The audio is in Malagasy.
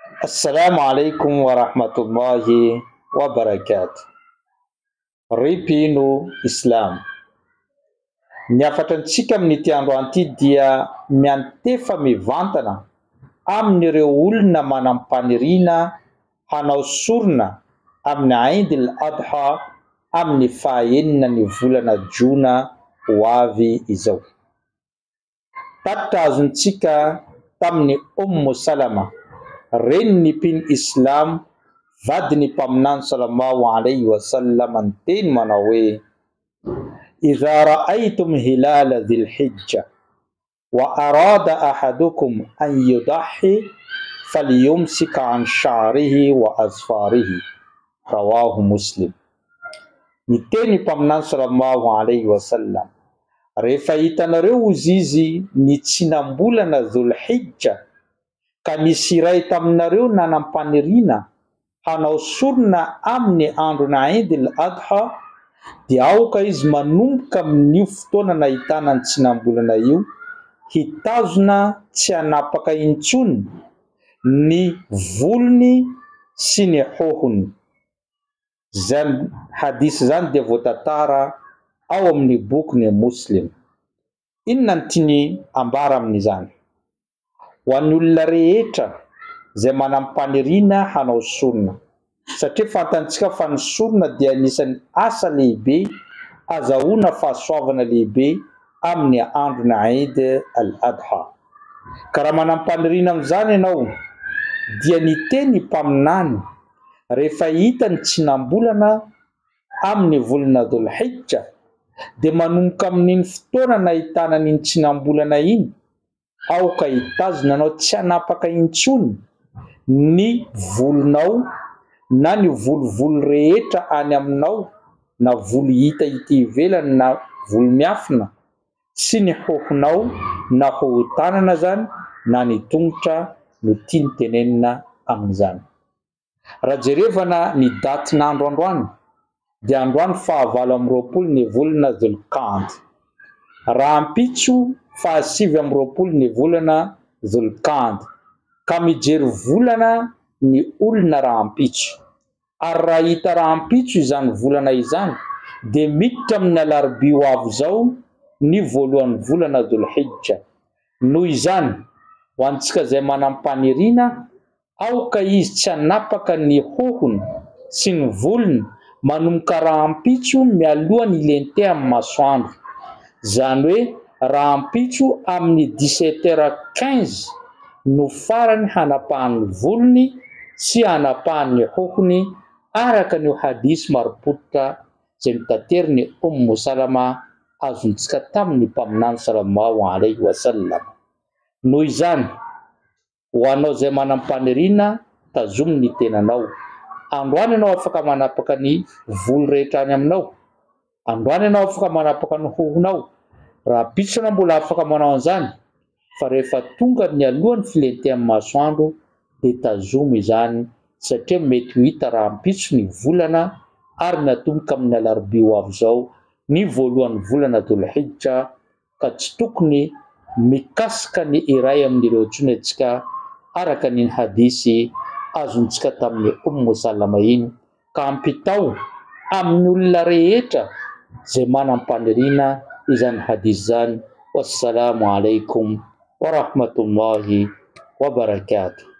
Assalamu alaikum wa rahmatullahi wa barakatuh. Ry mpino Islamo. Ny hafatra antsika amin'ity androany ity dia miantefa mivantana amin'ireo olona manam-paniriana hanao sorona amin'ny Eid al-Adha amin'ny faha-enina ny volana jona ho avy izao. Tatitra azontsika tamin'i Oummu Salama, renin'ny mpino Islamo, vadin'ny Mpaminany Sallallahu alaihi wa sallam niteny manao hoe, Idha ra'aytum hilala dhil hijja wa arada ahadukum an yudahhi falyumsik an sha'rihi wa azfarihi. Rawahu Muslim. Niteny ny Mpaminany Sallallahu alaihi wa sallam, Rehefa hitanareo hozy izy ny tsinam-bolana Dhul Hijja, ka nisy iray taminareo nanam-paniriana hanao sorona amin'ny andron'ny Eid al-Adha, dia aoka izy manomboka amin'io fotoana nahitana ny tsinam-bolana io, hitazona tsy hanapaka intsony ny volony sy ny hohony. Izany hadith izany dia voatantara ao amin'ny bokin'i Muslim. Inona no tiany ambara amin'izany? Ho an'ny olona rehetra izay manam-paniriana hanao sorona, satria fantantsika fa ny sorona dia anisan'ny asa lehibe azahoana fahasoavana lehibe amin'ny andron'ny Eid al-Adha. Ka raha manam-paniriana amin'izany ianao, dia niteny ny Mpaminany rehefa hita ny tsinam-bolana amin'ny volana Dhul Hijja, dia manomboka amin'iny fotoana nahitana an'iny tsinam-bolana iny, aoka hitazona anao tsy hanapaka intsony ny volonao na ny volovolo rehetra any aminao na volo hita ety ivelany na volo miafina sy ny hohonao na hohon-tanana izany na ny tongotra no tiany tenenina amin'izany. Raha jerevana ny datin'andro androany dia androany faha 28 ny volana Dhul-Qa'd. Rahampitso faha 29 ny volana Dhul-Qa'd ka mijery volana ny olona rahampitso. Ary raha hita rahampitso izany volana izany dia miditra amin'ny alarobia ho avy izao ny voalohan'ny volana Dhul-Hijja. Noho izany, ho antsika izay manam-paniriana, aoka izy tsy hanapaka ny hohony sy ny volony manomboka rahampitso mialoha ny hilentehan'ny masoandro. Izany hoe rahampitso amin'ny dix-sept heures quinze no farany hanapahany ny volony sy hanapahany ny hohony araka an'io hadith marim-pototra izay notaterin'i Oummu Salama azontsika tamin'ny Mpaminany Salallahu alaihi wa sallam. Noho izany, ho anao izay manam-paniriana, tazomy ny tenanao. Androany ianao afaka manapaka ny volo rehetra any aminao. Androany ianao afaka manapaka ny hohonao. Rahampitso ianao mbola afaka manao an'izany, fa rehefa tonga ny alohan'ny filentehan'ny masoandro dia tazomy izany satria mety ho hita rahampitso ny volana ary miatomboka amin'ny alarobia ho avy izao ny voalohan'ny volana Dhul-Hijja ka tsy tokony mikasika ny iray amin'ireo intsony antsika araka an'iny hadisy azontsika tamin'i Oummu Salama iny ka ampitao amin'ny olona rehetra izay manam-paniriana izany hadisy izany. Wassalamo alaikum wa rahmatullahi wa barakatuh.